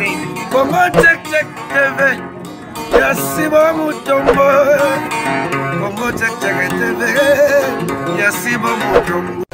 Congo Check Check TV ya Sibo Mutombo. Congo Check Check TV ya Sibo Mutombo.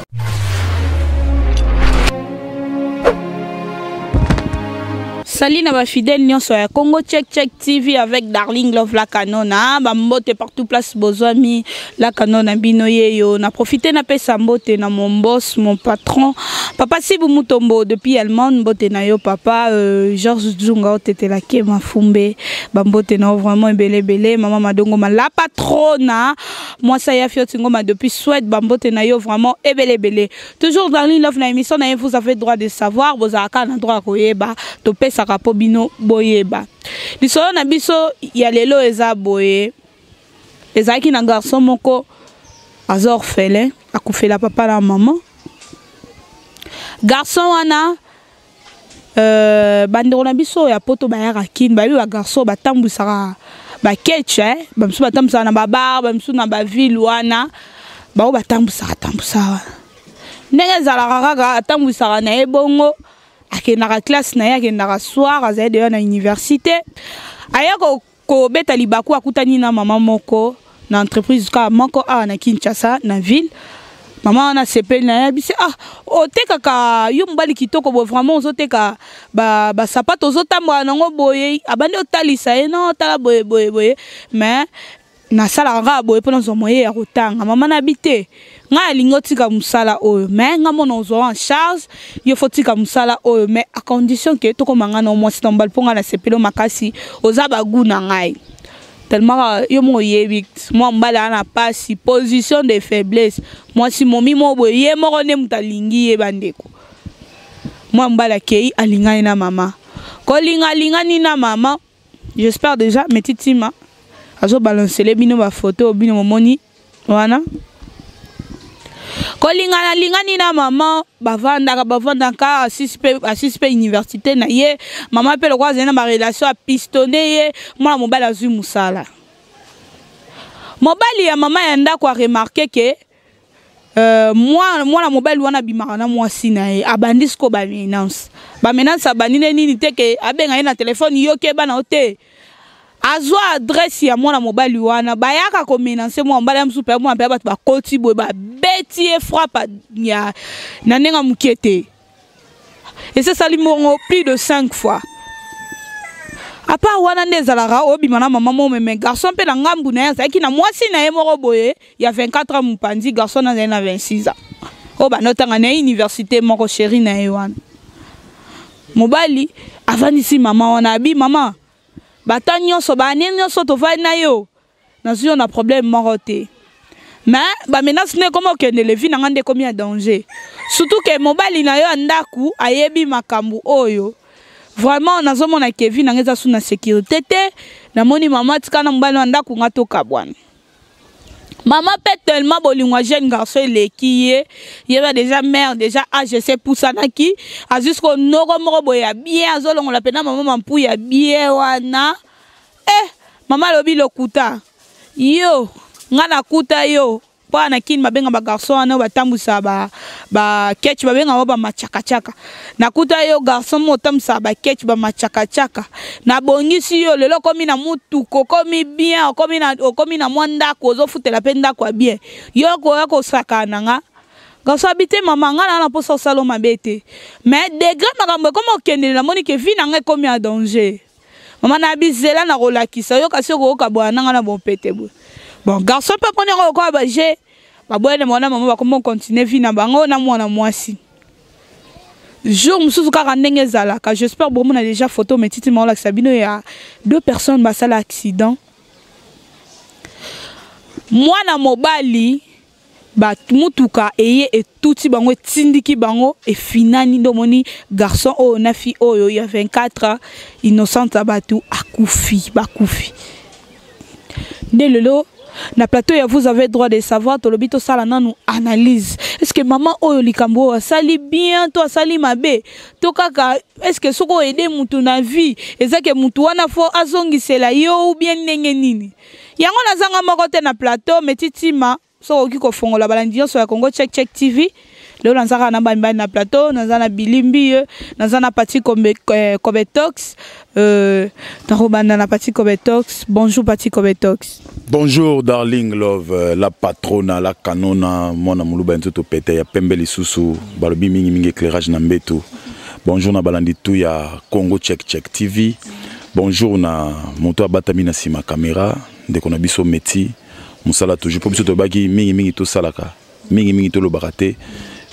Salut na ba fidèle nyonso ya Congo Check Check TV avec Darling Love la Canona ba mbote partout place bozwami la Canona bino yeyo na profiter na pesa mbote na mon boss mon patron papa Sibu Mutombo depuis Allemagne mbote na yo papa euh, Georges Zunga otetela ke mafumbe ba mbote na yo vraiment ebele ebele mama Madongo ma la patrona mwasa ya Fioti Ngoma depuis Suède ba mbote na yo vraiment ebele ebele. Toujours Darling Love na émission na ye, vous avez droit de savoir, bozalaka na droit ya koyeba, topesaka po bino boyeba. Lisolo na biso ya lelo eza boye. Ezalaki na garçon moko aza orphelin, akufela papa na maman. Garçon wana Euh, bandeko na biso ya poto bayaka kin bayebi bagarçon batambwisaka baketch eh? bamisusu batambwisaka na babar bamisusu na baville wana bango batambwisaka tambwisaka wana ndenge ezalaka kaka atambwisaka na ye bongo akendaka classe na ye akendaka soir azali deja na université aya kobeta libaku akutani na mama moko na entreprise kaka moko awa na Kinshasa na ville. Mama wana asepeli na ye abisi ah otekaka yo mobali kitoko boye vraiment ozoteka basapato ba ozotambola nango boye abandi otalisa ye no tala boye boye boye mais nasalaka kaka boye mpo nazwa moye ya kotanga mama na bi te ngai alingi otika mosala oyo mais ngai mona ozwa en charge yo fo tika mosala oyo mais à condition ke tokoma ngai na mwasi na mobali mpo ngai nasepeli makasi oza bagu na ngai tellement yo moko oyebi mwa mobali aa na mpasi position de faiblesse mwasi momi moko boye ye moko nde moto alingi ye bandeko mwa mobali akei alingani na mama kolinga alingani na mama. J'espère déjà Meti Tima azo balancele bino ba photo bino momoni wana. Kolingana lingani na maman bavandaka bavandaka asisi pe asisi pe université na ye mama pe lokola azali na ba relation a pistonne ye mwana mobali azwi mosala. Mobali ya mama ya ndako a remarquer que Euh, mwana mwana mobali wana abimaka na mwasi na ye abandi sikoyo bamenance bamenance abandi nde nini te ke abenga ye na telefone yo keba na yo te azwa adresse ya mwana mobali wana bayaka komenance mwana mobali ya mosusu mpe mwana mpe bato bakoti boye babeti ye frappe ya na ndenge ya moke te esesali mbongo plus de 5 fois apart wana nde ezalaka obima na mama moko meme garçon mpe na ngambu na ye azalaki na mwasi na ye moko boye ya 24 ans mopanzi garçon na azali na 26 ans oyo banda otanga na ye université moko chéri na ye wana mobali avandisi mama wana abi mama bata nyonso baane nyonso tovandi na yo Nazwi yo na problème moko te. Mais ba menaces nde ekoma okende le vie na nga nde ekomi ya danger. Surtout que mobali na yo ya ndaku ayebi makambu oyo. Vraiment nazomona que vie na nga eza sous na sécurité te. Namoni mama tika na mobali na ndaku nga tokabwana. Mama pe tellement bolingo ya jeune garçon eleki ye ye ba déjà mère déjà age ese epusanaki azwi sikoyo noko moko boye ya bien azolongola mpena mama mampuya ya bien wana. Eh mama alobi lokuta yo nga nakuta yo mpo na kin babenga ba garçon wana oyo batambwisaka ba ba ketch babenga bango ba machakachaka nakuta yo garçon moko otambwisaka ba ketch ba machakachaka nabongisi yo lelo okomi na motuka okomi bien okomi na, okomi na mwa ndako ozofutela mpe ndako ya bien yo okoya kosakana na nga garçon abi te mama nga na na mposa osala mabe te mais degre makambo ekoma okendele namoni ke vie na nga ekomi ya danger. Mama na bi zela na kolakisa yo kasi okoyoka bwana nanga na bompete boye. Bon garçon mpe amoni yango lokola ba jeu baboyani mwana mama bakomi continuer vie na bango na mwana mwasi. Jour mosusu kaka ndenge ezalaka, j'espère bomona déjà photo mais titi maolakisa bino ya deux personnes basala accident. Mwana mobali ba mutuka eye etuti bango etindiki bango efinani nde omoni garçon oyo na fille oyo ya 24 ans innocente ya bato akufi bakufi nde lelo na plateau ya vous avez droit de savoir tolobi tosala nanu analyse est ce que mama oyo likambo oyo asali bien to asali mabe to kaka est ce que soki oede mutu na vie eza ke mutu wana fo azongisela yo ou bien ndenge nini Yango nazanga moko te na plateau mais titima soki okoki kofongola balandi nyonso ya Congo Check Check TV. Lelo naza kaka na bamibali na plateau, naza na Bilimbi, naza na Pati Kobetox. Nakobanda na Pati Kobetox. Bonjour Pati Kobetox. Bonjour darling love, la patrona, la canona, mwana muluba nzoto pete ya pembe lisusu, balobi mingi mingi éclairage na mbeto. Bonjour na balandi tout ya Congo Check Check TV. Bonjour na moto abatami na sima caméra, ndeko na biso Meti, musala toujours po biso tobaki mingi mingi tosalaka, mingi mingi tolobaka te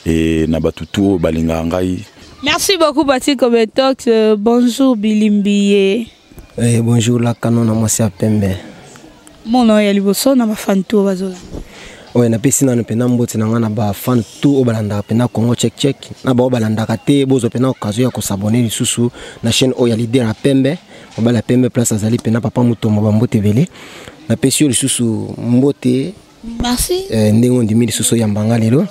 et na batu tout oyo balingaka ngai. Merci beaucoup Pati Kobetox. Bonjour Bilimbiye. Eh, bonjour la canona mwasi ya pembe. Mono ya liboso na ba fan tout bazola. Oyo napesi nano mpena mbote na ngai na ba fan tout oyo balandaka mpena Congo Check Check, na bao balandaka te bozwa mpena occasion ya kosabone lisusu na chaîne oyo ya leader ya pembe, mobali ya pembe place azali mpena papa Mutombo, bambote ebele. Napesi yo lisusu mbote. Merci. Ndenge ondimi lisusu oyamba nga lelo.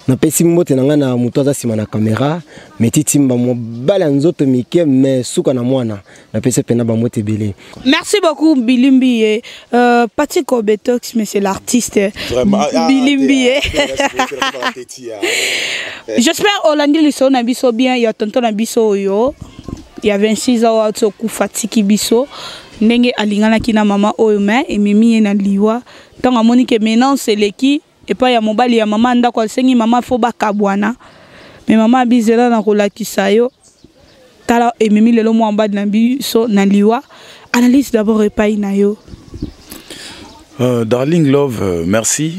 Napesi mbote na ngai na moto aza nsima na caméra, Meti Timba, mobali ya nzoto mike mais suka na mwana. Napesi mpena bambote ebele. Merci beaucoup Bilimbi. Pati Kobetox, mais c'est l'artiste. Vraiment, Bilimbi. J'espère Olandi liso na biso bien, ya tonton na biso oyo. Il y a 26 ans oyo kufa tiki biso. Ndenge alinganaki na mama oyo mais ememi ye na liwa. Ntango amoni ke menace eleki epai ya mobali ya mama ndako, asengi mama fo bakabwana. Mais mama abizela na kolakisa yo. Tala ememi lelo mwa mobali na biso na liwa. Analyse d'abord epai na yo. Darling Love, merci.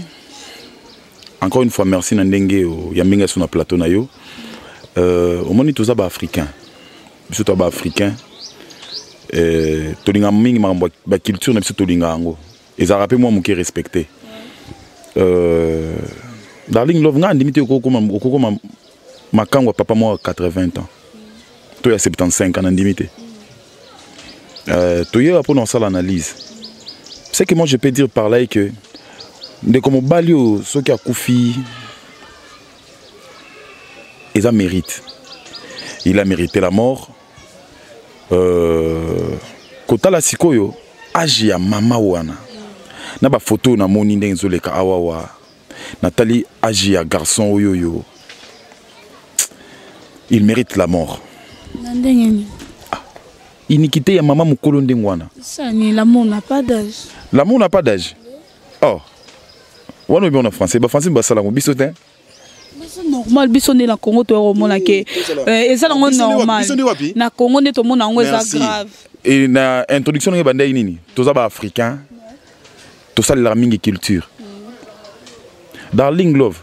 Encore une fois merci na ndenge ya mbinga so na plateau na yo. Omoni toza ba africain. Biso toza ba africain. Tolinga mingi makambo ba culture na biso tolinga yango. Ezalaka mpe mwa moke respecté. Darling Love, nga andimi te okokoma makango ya papa moko ya 80 ans. To ya 75 ans nandimi te. Toyeba mpona kosala analyse. Ce que moi je peux dire par là est que ndeko mobali oyo soki akufi eza mérite. Il a mérité la mort. Kotala sikoyo âge ya mama wana na ba photo na moni ndenge ezoleka awawa, natali âge ya garçon oyo yo, il mérite la mort. Na ndenge nini? Ah, iniquité ya mama mokolo ndenge wana. Sani, l'amour n'a pas d'âge. L'amour n'a pas d'âge. Oh. Wana oyebi wana français, ba français basala ngo biso te. C'est normal biso nde na Congo to romona ke eza nango normal. Na Congo nde tomona yango eza grave. Et na introduction nge bandai nini? Toza ba africain. Tosalelaka mingi culture. Darling Love,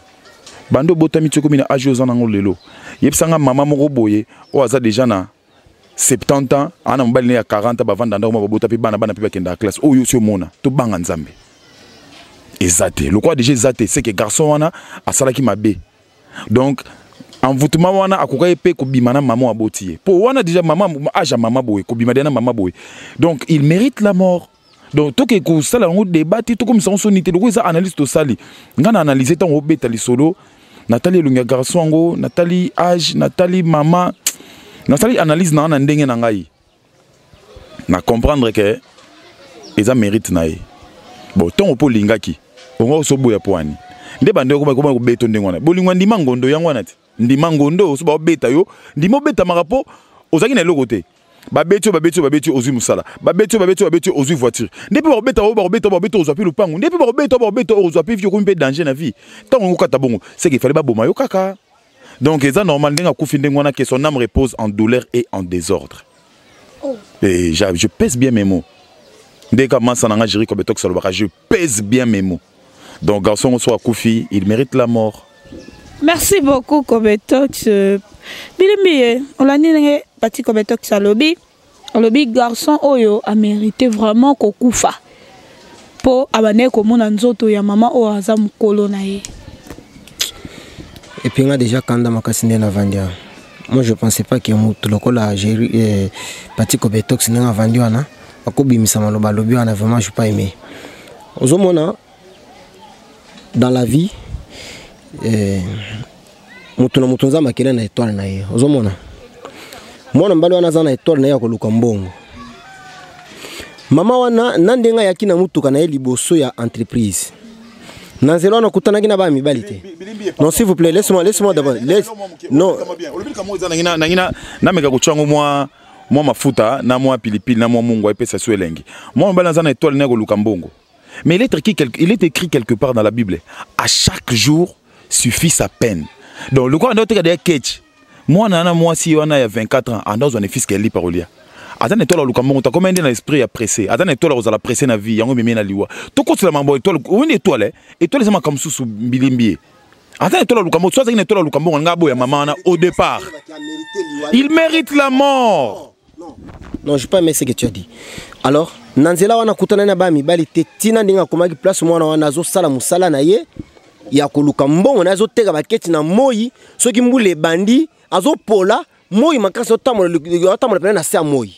bando botami ti okomi na âge oza nango lelo. Yebisanga mama moko boye oyo aza déjà na 70 ans, ana mobali ne ya 40 ans bavanda ndako babota pe bana, bana pe bakenda classe. Oyo si omona, tobanga Nzambe. Eza te. Lokwa déjà eza te, c'est que garçon wana asalaki mabe. Donc envoûtement wana akoka pe kobima na maman aboti ye. Po wana déjà maman âge ya mama boye, kobima na mama boye. Donc il mérite la mort. Donc toke kosala yango débat te, tokomisa yango soni te. Loko eza analyse tosali. Nga na analyser ntango obeta lisolo, natali elongi ya garçon yango, natali âge, natali mama, nasali analyse na nga na ndenge na ngai. Na comprendre que eza mérite na ye. Bon, ntango mpo olingaki, ongo osoboya po ani. Nde bande okoma koma kobeto ndenge wana. Bolingo ndima ngondo yango wana te. Ndima ngondo so baobeta yo, ndima obetamaka po ozalaki na eloko te. Babeti yo, babeti yo, babeti yo, ozwi mosala. Babeti yo, babeti yo, babeti yo, ozwi voiture. Nde mpe bakobeta yo, bakobeta yo, bakobeta yo, ozwa mpe lopango. Nde mpe bakobeta yo, bakobeta yo, ozwa mpe vie, okomi mpe danger na vie. Ntango okokata bongo, c'est qu'il fallait baboma yo kaka. Donc eza normal ndenge akufi ndenge wana, que son âme repose en douleur et en désordre. Oh. Et je pèse bien mes mots. Ndeka masa nanga Jerry Kobetox alobaka, je pèse bien mes mots. Donc garçon oyo akufi, il mérite la mort. Merci beaucoup Kobetox. Bilimbi, olandi ndenge Pati Kobetox alobi, alobi garçon oyo a mérité vraiment kokufa. Po abandaki komona nzoto ya mama oyo aza mokolo na ye. Et puis nga déjà kanda makasi nde navandi awa. Moi je pensais pas que moto lokola Jerry, Pati Kobetox ndenge avandi wana akobimisa maloba alobi wana, vraiment je pas aimé. Ozomona dans la vie, moto na moto nzambe akenda na étoile na ye. Ozomona mwana mobali wana aza na étoile na ye ya koluka mbongo. Mama wana na ndenge ayaki na motuka na ye liboso ya entreprise. Na nzela wana akutanaki na bana mibali te. Non, s'il vous plaît, laisse-moi, laisse-moi d'abord. Laisse, non. Nameka kotya yango mwa mafuta na mwa pilipili na mwa mungwa, epesa so elengi. Mwa mobali aza na étoile na koluka mbongo. Mais il est écrit quelque part dans la Bible: à chaque jour suffit sa peine. Donc lokola nde oteka deya ketch, mwana wana, mwasi wana ya 24 ans, anda ozwa ne fiske elipa kolia, aza na étoile aluka mbongo, takoma nde na esprit ya pressé, aza na étoile akozala pressé na vie yango, ememi na liwa. Tokotela mambo étoile oyini, étoile, étoile eza makambo mosusu mbilimbi. Ye aza na étoile aluka mbongo, so azalaki na étoile aluka mbongo, nga aboya mama wana au départ, il mérite la mort. Non, je pas aimé ce que tu as dit. Alors, na nzela wana akutana na bana mibali te, ntina ndenge akomaki place, mwana wana azosala mosala na ye ya koluka mbongo na ye, azoteka baketi na moi. Soki mbula ebandi, azopola moi makasi, otambola pene na se ya moi,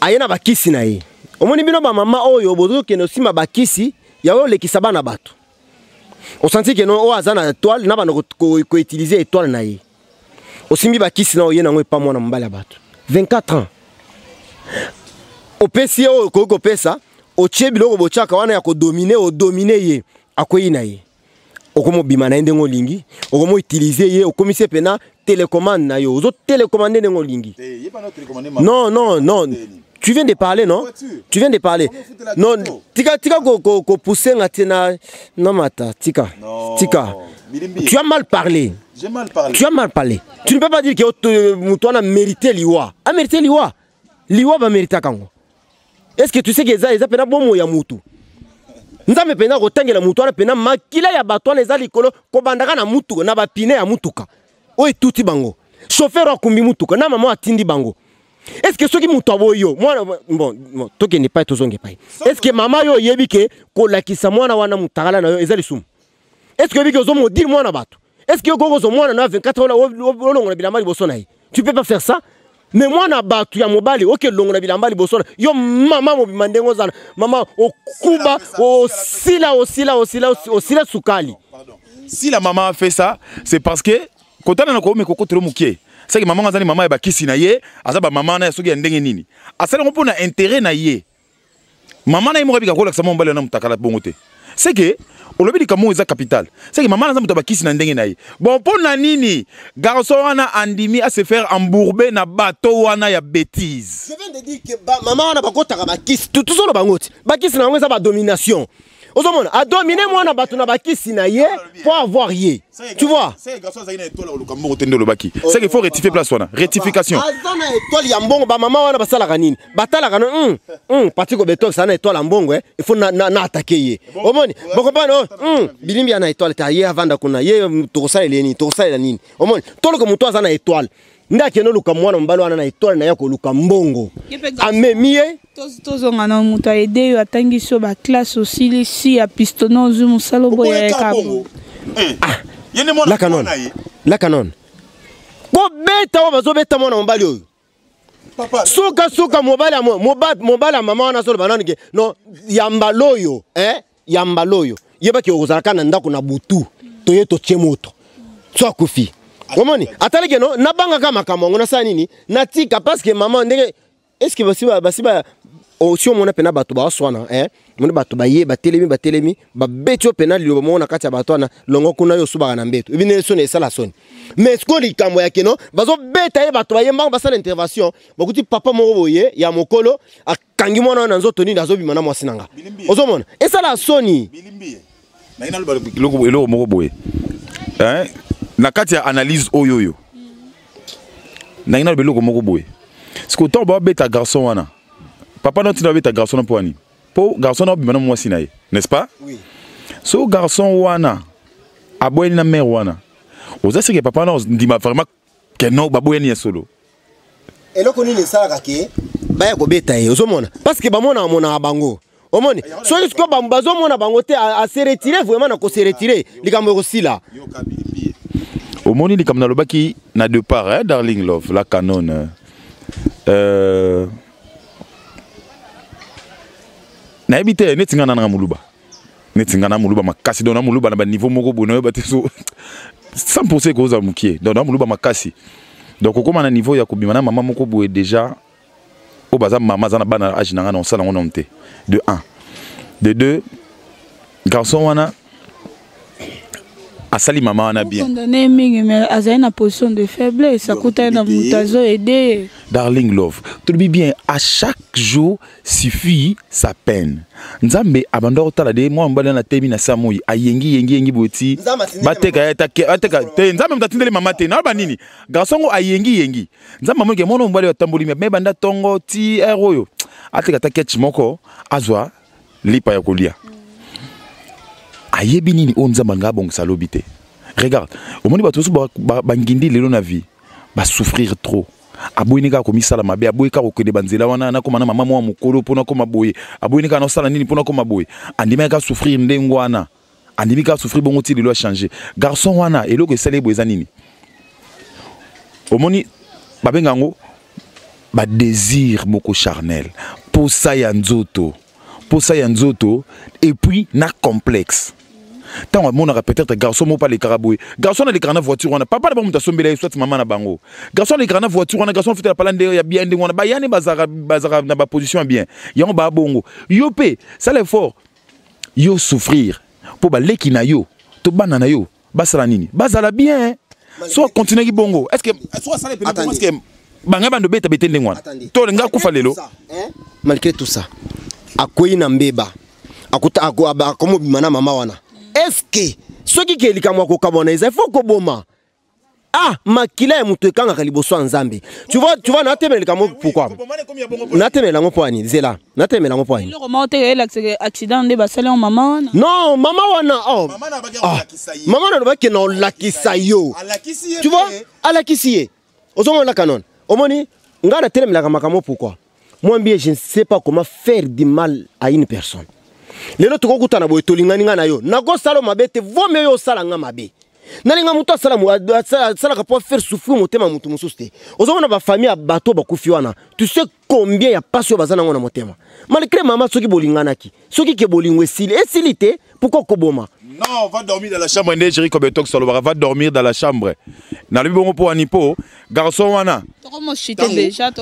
aye na bakisi na ye. Omoni bino bamama oyo bozokende osimba bakisi ya oyo olekisa bana bato, osanti ke no oyo aza na étoile na bana koutiliser étoile na ye. Osimbi bakisi na oye nango epa mwana mobali ya bato 24 ans, opesi ye oyo okoki kopesa, otie biloko botiaka wana ya kodominer, odominer ye, akwei na ye, okomobima na ye ndenge olingi, okomoutiliser ye, okomisi ye mpena télécommande na yo, ozotélécommande ndenge olingi. Non, non, non, tu viens de parler, non, tu viens de parler, non. Tika, tika kopousser nga te na na mata. Tika, tika, tu as mal parlé. J'ai mal parlé. Tu as mal parlé. Tu ne peux pas dire que moto wana mérité liwa, a mérité liwa. Liwa baméritaka yango. Est ce que tu sais que eza mpena bomoi ya mutu? Nzambe mpenza kotangela mutu wana mpena makila ya bato wana eza likolo, kobandaka na mutuka, na bapine ya mutuka oyo etuti bango, chauffeur akumbi mutuka na mama atindi bango. Est ce que soki moto aboyi yo mwana, bon, tokende epai, tozonga epai, est ce que mama yo oyebi ke kolakisa mwana wana mutakala na yo eza lisumu? Est ce que oyebi ke ozomodire mwana bato? Est ce que okoki kozwa mwana na 24 wana, olongola bilamba liboso na ye? Tu peux pas faire ça. Mais mwana bato ya mobali, oke longola bilamba liboso na yo, mama mobima ndenge ozala mama, okuba, osila, osila, osila, osila sukali. Si la maman a fait ça, c'est parce que kotala na komi kokotelo mokie, c'est que maman azali mama ya bakisi na ye, aza ba mama na ye soki ya ndenge nini, asali yango mpo na intérêt na ye. Mama na ye moko abika kolakisa mwa mobali wana motakala bongo te. C'est que olobi likambo oyo eza capital, c'est que mama naza moto ya bakisi na ndenge na ye. Bon, mpo na nini garçon wana andimi a se faire embourber na bateau wana ya bêtise? Je viens de dire que ba, mama wana bakotaka bakisi, tozoloba bango ti bakisi na bango eza badomination. Ozomona, adomine mwana bato na bakisi na ye po avoir ye, tu vois. C'est garçon azalaki na étoile oluka mbongo te nde olobaki. C'est qu'il faut rectifier place wana, rectification. Aza na étoile ya mbongo. Bamama wana basalaka nini? Batalaka no Patiko Betox aza na étoile ya mbongo, il faut na attaquer ye. Omoni, bokopana oh, bilimbi ya na étoile ta ye, avanda kuna ye, tokosalela ye nini? Tokosalela nini? Omoni, toluka moto aza na étoile nde akende oluka mwana mobali wana na étoile na ye koluka mbongo, amemi ye. Tozonga na moto aide yo, atangisi yo baclasse, osilisi ya piston, ozwi mosala, oboyaka. La canon, la canon, kobeta oyo bazobeta mwana mobali oyo, sukasuka mobali ya mobali ya mama wana azoloba nanu ke non, yambala oyo, eh? Yambala oyo, yebaki okozalaka na ndako na butu, toye totie moto so akufi. Omoni, atalaki no nabangaka makambo yango, nasala nini? Natika, parce que mama ndenge est ce que basi ba osi omona mpena bato baoswana, eh? Moni bato baye, batelemi, batelemi, babeti yo mpena liloba moko na kati ya bato wana, longo kuna, yo osubaka na mbeto, ebinele soni, esala soni. Mais sikoyo likambo ya keno bazobeta ye, bato baye mbango, basala intervention, bakuti papa moko boye ya mokolo akangi mwana wana na nzoto nini, azobima na mwasi na nga. Ozomona, esala soni. Naye naloba eloko moko boye, na kati ya analyse oyo nangi naloba eloko moko boye. Sikoyo ntango babeta garçon wana, papa na ntina babeta garçon na mpo wani, mpo garçon na obima na mwasi na ye, n'est-ce pas? Oui. So garçon wana aboyani na mare wana, oza seke papa na ndima vraiment ke non, baboyani ya solo? Eloko nini esalaka ke baya kobeta ye? Ozomona, parce que bamonaka monaka bango. Omoni, soki sikoyo bazomona bango te, ase retire vraiment, na kose retire, likambo ekosila. Omoni likambo nalobaki na départ, hein, darling love, la canon, nayebi te neti nga nananga moluba, neti nga na moluba makasi. Donc na moluba na baniveau moko boye, nayeba te so 100 ekozala mokie. Donc na moluba makasi, donc okóma na niveau ya kobima na mama moko boye déjà oyo baza mama, aza na bana age na nga, na osala yango nano te. De 1, de 2, garçon wana Asali mama wana bien. Condamné mingi mais azali na position de faiblesse, akutani na moto azo aider. Darling love, tolobi bien, à chaque jour suffit sa peine. Nzambe abanda kotala de mwa mobali wana atemi na sa moi, ayengi yengi yengi boye ti bateka ye ateka te. Nzambe moto atindeli mama te, naloba nini? Garçon ngo ayengi yengi, Nzambe amonike mwana mobali oyo atamboli me banda tongo ti heure oyo, ateka ata ketch moko azwa lipa ya kolia. Ayebi nini oyo Nzambe anga abongisa lobi te. Regarde, omoni bato mosusu bangindi lelo na vie, basouffrir trop. Aboyini kaka komisala mabe, aboyi kaka kokende banzela wana, nakoma na mama mwa mokolo mpo nakoma boye, aboyini kaka nasala nini mpo nakoma boye. Andimaki kaka souffrir ndenge wana, andimi kaka souffrir bongo ti lelo achange. Garçon wana, eloko esali ye boye eza nini? Omoni babenga yango badésir moko charnel, posa ya nzoto, posa ya nzoto, et puis na complexe. Ntango amonaka peut-être garçon moko alekaka boye, garçon alekaka na voiture wana, papa na bango moto asombela ye, soit mama na bango, garçon alekaka na voiture wana, garçon afutela pala nde ya bien ndenge wana, bayani bazalaka na baposition ya bien, yango baa bongo. Yo mpe sala effort, yo souffrir mpo baleki na yo to bana na yo basala nini, bazala bien. So akontinuaki bongo, est ce que so asala pene bongo, est ce que bangai bando beta bete ndenge wana to olinga akufa lelo? Malgré tout ça, akwei na mbeba, akuta akomobima na mama wana. Est-ce que soki ke likambo ya kokabwana eza, il faut koboma? Ah, makila ya moto ekangaka liboso ya Nzambe. Tu vois, natemela likambo. Pourquoi natemela yango? Mpo ani zela, natemela yango mpo ani? Eloko moko te elakisaka accident nde basali yango mama wana. Non, mama wana, oh. Ah, mama wana alobaki na olakisa yo, tu vois, alakisi ye. Ozomona kanon, omoni ngai natelemelaka makambo. Pourquoi? Moi bien, je ne sais pas comment faire du mal à une personne. Lelo tokokutana boye, tolingani, ngai na yo, nakosala mabe te. Vomi oyo osala nga mabe, nalinga moto asalaka mpo faire souffrir motema moto mosusu te. Ozomona bafamille ya bato bakufi wana, tu sais combien ya pasi oyo baza nango na motema. Malgré mama, soki bolinganaki, soki ke bolingo esili, esili te, pourquoi koboma? Non, va dormir dans la chambre. Nde Jerry Kobetox alobaka, va dormir dans la chambre. Nalobi bongo mpo wani? Mpo garçon wana,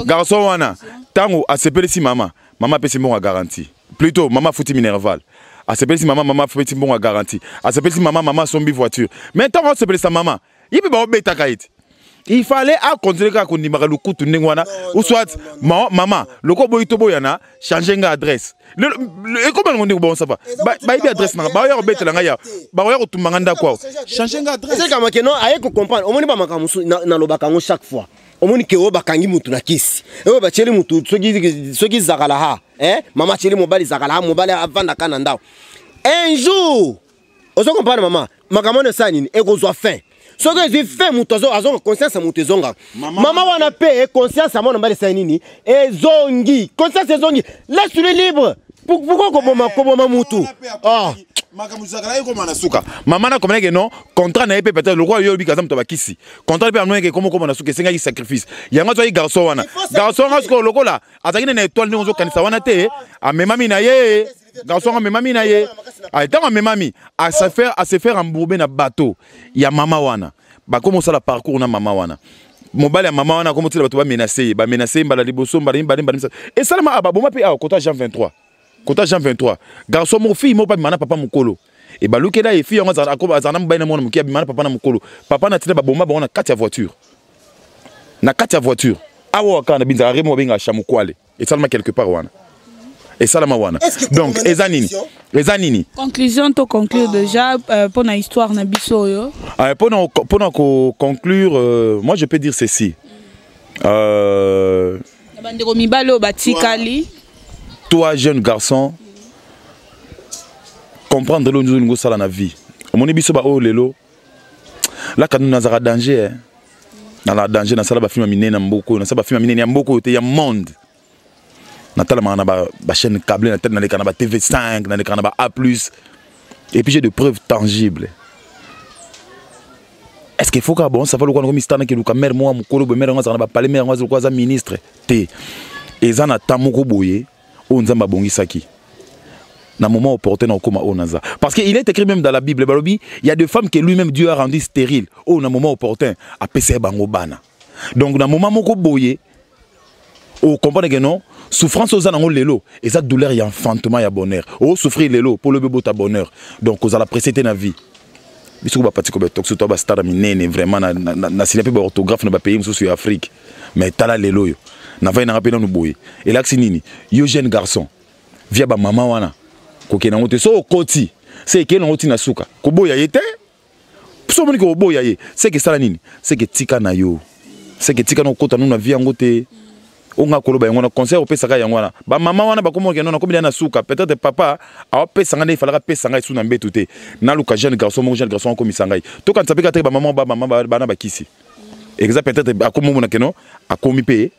garçon wana, ntango asepelisi mama, mama apesi mbongo ya garantie, plutôt mama afuti minerval. Asepelisi mama, mama afuti mbongo ya garantie. Asepelisi mama, mama asombi voiture. Mais ntango asepelisa mama, ye mpe baobetaka ye te. Il fallait acontinue kaka kondimaka lokutu ndenge wana, ou soit mama loko oboyi toboyana, change nga adresse. Ekoma nango ndenge bongo, ça va, bayebi adresse nanga, baoya kobetela ngai ya, baoya kotumba nga ndako awa, change nga adresse. Ezekama ke non, aye kocomprendre. Omoni bamakambo mosusu, nalobaka yango chaque fois. Omoni ke oyo bakangi mutu na kisi, oyo batieli mutu soki zakala ha, eh? Mama atieli mobali zakala ha, mobali avandaka na ndako. Un jour ozo comprendre mama, makambo wana esala nini, ekozwa fin. Soki ezwi fin, moto azonga conscience ya moto ezongaka. Mama wana mpe conscience ya mwana mobali esali nini? Ezongi conscience, ezongi. Laisse lui libre. Pourquoi koboma, koboma mutu? Ah. Makambo ezalaka ekoma na suka. Mama na komonaki non, contrat na ye mpe peut-être lokola yo oyebika aza moto ya bakisi, contrat mpe amonaki ekoma okoma na suka, esengaki sacrifice. Yango azwaki garçon wana. Garçon wana sikoyo, lokola azalaki nde na étoile ndenge ozokanisa wana te, amemami na ye. Garçon yango amemami na ye. Ntango amemami, ase faire embourber na bateau ya mama wana, bakoma osala parcours na mama wana. Mobali ya mama wana akomi otila bato, bamenace ye, bamenace ye mbala liboso, mbala mibale, mbala misato. Esalama awa, baboma mpe awa kota Jean 23, kota Jean 23. Garçon moko, fille moko mpe abima na papa mokolo, ebalukela ye. Fille yango azala na mobali na mwana moke, abima na papa na mokolo. Papa na tina baboma bango na kati ya voiture, na kati ya voiture awa kaka na Binzaka remo, babengaka Chamukwale. Esalama quelque part wana, esalama wana. Donc eza nini? Eza nini? Conclusion, to conclure déjà pour na histoire na biso oyo. Pour conclure, moi je peux dire ceci. Bandeko mibali oyo batikali, toi jeune garçon, comprendre lelo olingi osala na vie. Omoni biso baoyo lelo laka nunu, nazalaka danger, eh. Nala danger, nasala bafilm ya minene na mboka oyo, nasala bafilm ya minene ya mboka oyo te, ya monde. Natalamaka na bachaîne câble, naleka na ba TV5, naleka na ba A plus, et puis j'ai de preuves tangibles. Est-ce qu'il faut kaka bon, ça va, lokola nakomi star, nakeluka mare moko ya mokolo boye, mare yango azalaka na bapale, mare yango azalaka aza ministre te? Eza na temps moko boye oyo Nzambe abongisaki na moment opportun na okoma oyo naza, parce que il est écrit même dans la Bible, balobi il y a des femmes que lui-même Dieu a rendu stérile, oyo na moment opportun apesa ye bango bana. Donc na moment moko boye ocomprendre que non, souffrance oza nango lelo eza douleur ya enfantement ya bonheur. Osouffrir lelo mpo lobi obota bonheur. Donc kozala pressé te na vie. Biso ko bapati ko betox to ba star minene vraiment na na, na sina pe ba orthographe na ba pays mosusu ya Afrique. Mais tala lelo oyo. Na vai na pe nanu boye. Elakisi nini? Yo jeune garçon. Via ba mama wana. Kokende yango te. So okoti. Se ekende yango ti na suka. Koboya ye te. So omoni koboya ye. Se ke sala nini? Se ke tika na yo. Se ke tika na okota nanu na vie yango te. Onga koloba yango na conseil opesaka yango wana. Ba mama wana bakomo ke non nakomi na suka. Peut-être papa awapesa nga nde ifalaka pesa ngai su na mbetu te. Naluka jeune garçon moko jeune garçon akomisa ngai. Tokanisa pe kaka te ba mama ba mama bana bakisi. Eza peut-être akomi mona ke non akomi pe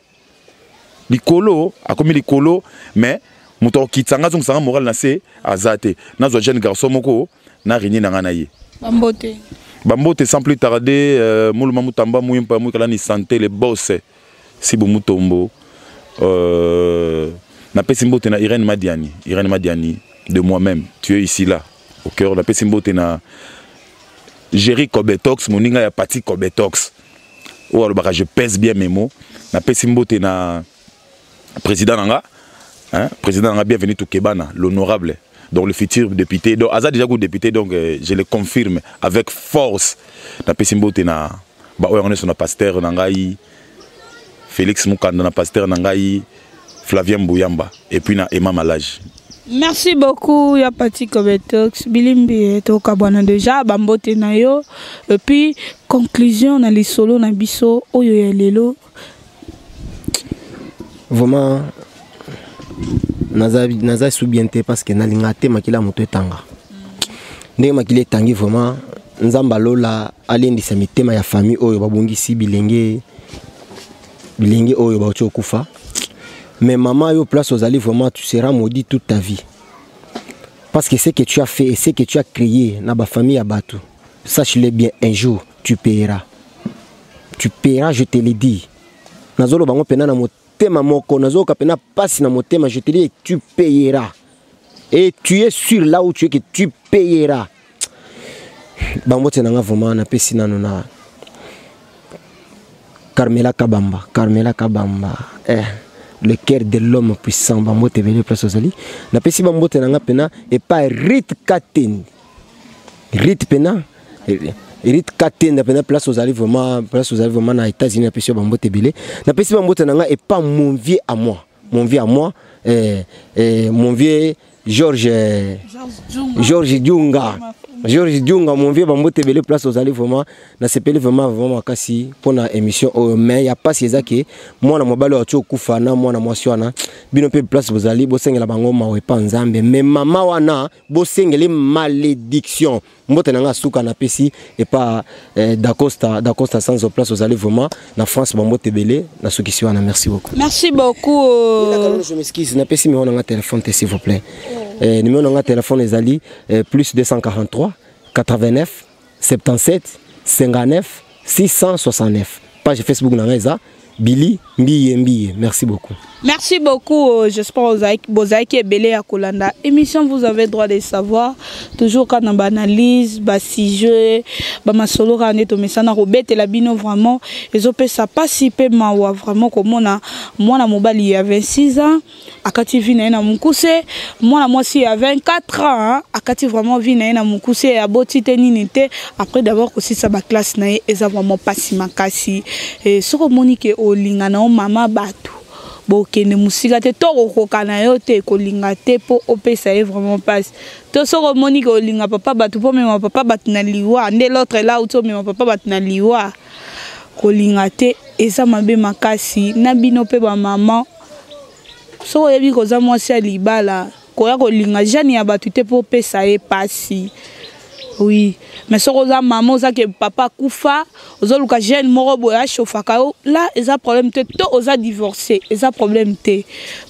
likolo, akomi likolo mais moto akokitisa nga azongisa nga moral na se aza te. Nazwa jeune garçon moko na réunir na nga na ye. Bambote. Bambote sans plus tarder Muluma Mutamba Muyimpa Muyikala ni santé le boss. Sibu Mutombo napesi mbote na Irène Madiani, Irène Madiani de moi-même, tu es ici là au cœur. Napesi mbote na Jerry Kobetox, moninga ya Pati Kobetox. Oyo alobaka je pèse bien mes mots. Napesi mbote na président nanga, hein, président nanga bienvenue Toukebana, l'honorable. Donc le futur député, donc aza déjà député, donc je le confirme avec force. Napesi mbote na ba oyo yango nyonso na pasteur na ngai Félix Mukanda, na pasteur na ngai Flavien Mbuyamba et puis na Emma Malage. Merci beaucoup ya Pati Kobetox bilimbi tokabwana déjà bambote na yo et puis conclusion na lisolo na biso oyo ya lelo. Vraiment naza naza sous bien te parce que nalinga te makila moto etanga. Ndenge makila etangi vraiment Nzamba lola alendisa mitema ya famille oyo babongisi bilenge bilenge oyo bauti okufa. Mais maman yo place ozali vraiment tu seras maudit toute ta vie. Parce que ce que tu as fait et ce que tu as créé na ba famille ya batu, sache-le bien, un jour tu payeras. Tu payeras, je te le dis. Nazolo bango pena na motema moko, nazoka pena pasi na motema, je te dis tu payeras. Et tu es sûr là où tu es que tu payeras. Bambote nanga vraiment na pesi nano na Carmela Kabamba, Carmela Kabamba, le cœur de l'homme puissant, bambote ebele place ozali. Na pesi bambote nanga pena et pas Rit Katen. Rit pena, Rit Katen pena place ozali vraiment, place ozali vraiment na États-Unis na pesi bambote ebele. Na pesi bambote nanga et pas mon vieux à moi. Mon vieux à moi, mon vieux Georges, Georges Djunga. Georges Djunga, mon vieux bambote ebele place ozali vraiment, na sepeli vraiment vraiment makasi pona émission oyo, mais y a pas si ezaki mwana mobali oyo atio kufa na mwana mwasi wana bino pe place bozali bosengela bango mawe pa Nzambe, mais mama wana bosengeli malédiction. Mbote nanga suka na pesi et pas Dacosta, Dacosta sans place ozali vraiment na France bambote ebele na sukisi wana. Merci beaucoup. Merci beaucoup. Je m'excuse na pesi numéro nanga téléphone te s'il vous plaît. Numéro nanga téléphone ezali plus 243 89 77 59 669. Page Facebook nanga eza Billy Mbiye Mbiye. Merci beaucoup. Merci beaucoup. J'espère que vous avez ebele ya kolanda émission. Vous avez droit de savoir toujours quand on analyse ba sujet ba masolo ka neto mesana robete la bino vraiment ils ont ça pas si pe mawa vraiment comme on a mwana mobali ya 26 ans akati vie na ye na mukuse, mwana mwasi ya 24 ans, hein, akati vraiment vie na ye na mukuse ya boti te nini te après d'abord kosisa ba classe na ye eza vraiment pasi makasi. Et soko moni ke olinga na o mama bato bokende musika te to kokoka na yo te kolinga te po opesa ye vraiment pasi. To soko moni ke olinga papa bato po mema papa bato na liwa nde l'autre là ou to mema papa bato na liwa kolinga te eza mabe makasi na bino pe ba maman. Soko oyebi koza mwasi ya libala koya kolinga jeune ya bato te po opesa ye pasi. Oui, mais soko oza mama oza ke papa kufa ozoluka jeune moko boye achauffaka yo là eza problème te, to oza divorcé eza problème te.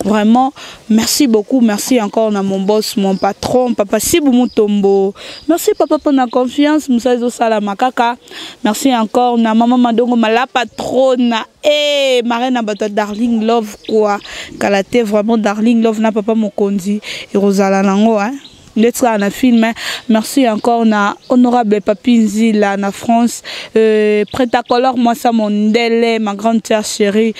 Vraiment merci beaucoup, merci encore na mon boss, mon patron papa Sibu Mutombo. Merci papa pour la confiance, musa ezosala makaka. Merci encore na mama Madongo mala patrona. Eh, marraine bato Darling Love quoi. Kalate vraiment Darling Love na papa Mokonzi et Rosala nango hein. Ndeti kaka na film. Merci encore na honorable Papi Nzila na France, Prêt-à-color mwasa mondele, ma grande sœur chérie,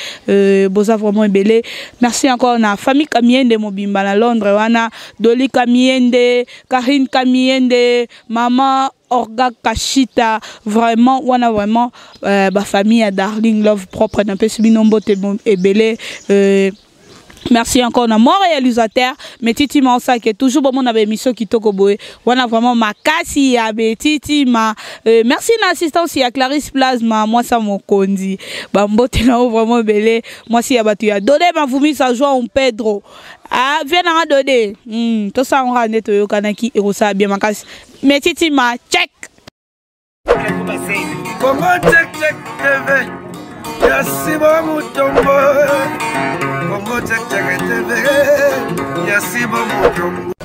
boza vraiment ebele. Merci encore na famille Kamiende mobimba na Londres wana, Doli Kamiende, Karine Kamiende, maman Orga Kashita, vraiment wana vraiment ba famille ya Darling Love propre na pesi bino mbote ebele. Merci encore na mon réalisateur Metiti Maosake, toujours bon mon émission kitoko boye wana vraiment makasi ya Metiti ma. Merci na assistance ya Clarisse Plasma, moi ça mokonzi ba mbote na vraiment belé, moi si ya batu ya Dodé Mavumi sa joie Pedro ah viens na Dodé, tout ça on rende to yokanaki et ça bien makasi. Metiti ma check. Congo Check Check TV, ya Simon Mutombo. Congo Check Check TV, ya Simon Mutombo.